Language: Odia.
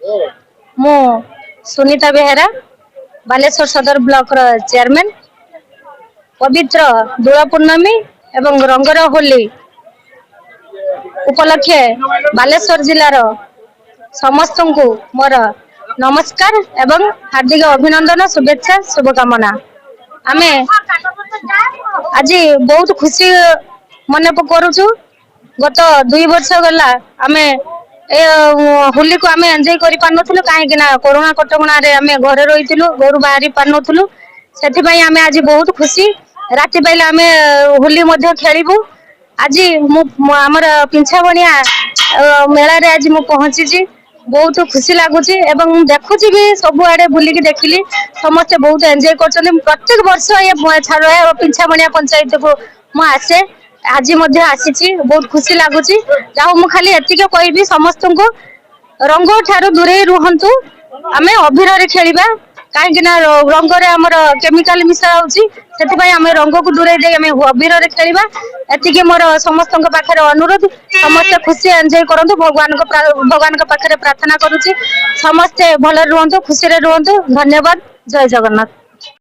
ମୁଁ ସୁନିତା ବେହେରା, ବାଲେଶ୍ୱର ସଦର ବ୍ଲକର ଚେୟାରମ୍ୟାନ୍। ପବିତ୍ର ଦୋଳ ପୂର୍ଣ୍ଣମୀ ଏବଂ ରଙ୍ଗର ହୋଲି ଉପଲକ୍ଷେ ବାଲେଶ୍ୱର ଜିଲ୍ଲାର ସମସ୍ତଙ୍କୁ ମୋର ନମସ୍କାର ଏବଂ ହାର୍ଦ୍ଦିକ ଅଭିନନ୍ଦନ, ଶୁଭେଚ୍ଛା, ଶୁଭକାମନା। ଆମେ ଆଜି ବହୁତ ଖୁସି ମନେ କରୁଛୁ। ଗତ 2 ବର୍ଷ ଗଲା ଆମେ ଏ ହୋଲିକୁ ଆମେ ଏନ୍ଜୟ କରିପାରୁନଥିଲୁ, କାହିଁକି ନା କରୋନା କଟକଣାରେ ଆମେ ଘରେ ରହିଥିଲୁ, ଘରୁ ବାହାରି ପାରୁନଥିଲୁ। ସେଥିପାଇଁ ଆମେ ଆଜି ବହୁତ ଖୁସି। ରାତି ପାଇଲେ ଆମେ ହୋଲି ମଧ୍ୟ ଖେଳିବୁ। ଆଜି ମୁଁ ଆମର ପିଞ୍ଛାବଣିଆ ମେଳାରେ ଆଜି ମୁଁ ପହଞ୍ଚିଛି। ବହୁତ ଖୁସି ଲାଗୁଛି ଏବଂ ମୁଁ ଦେଖୁଛି ବି, ସବୁଆଡେ ବୁଲିକି ଦେଖିଲି, ସମସ୍ତେ ବହୁତ ଏନ୍ଜୟ କରୁଛନ୍ତି। ମୁଁ ପ୍ରତ୍ୟେକ ବର୍ଷ ଏ ପିଞ୍ଛାବଣିଆ ପଞ୍ଚାୟତକୁ ମୁଁ ଆସେ। ଆଜି ମଧ୍ୟ ଆସିଛି, ବହୁତ ଖୁସି ଲାଗୁଛି। ଆଉ ମୁଁ ଖାଲି ଏତିକି କହିବି ସମସ୍ତଙ୍କୁ, ରଙ୍ଗ ଠାରୁ ଦୂରେଇ ରୁହନ୍ତୁ। ଆମେ ଅଭିରରେ ଖେଳିବା, କାହିଁକି ନା ରଙ୍ଗରେ ଆମର କେମିକାଲ ମିଶା ହଉଛି। ସେଥିପାଇଁ ଆମେ ରଙ୍ଗକୁ ଦୂରେଇ ଦେଇ ଆମେ ଅଭିରରେ ଖେଳିବା। ଏତିକି ମୋର ସମସ୍ତଙ୍କ ପାଖରେ ଅନୁରୋଧ। ସମସ୍ତେ ଖୁସି ଏନ୍ଜୟ କରନ୍ତୁ। ଭଗବାନଙ୍କ ପାଖରେ ପ୍ରାର୍ଥନା କରୁଛି, ସମସ୍ତେ ଭଲରେ ରୁହନ୍ତୁ, ଖୁସିରେ ରୁହନ୍ତୁ। ଧନ୍ୟବାଦ। ଜୟ ଜଗନ୍ନାଥ।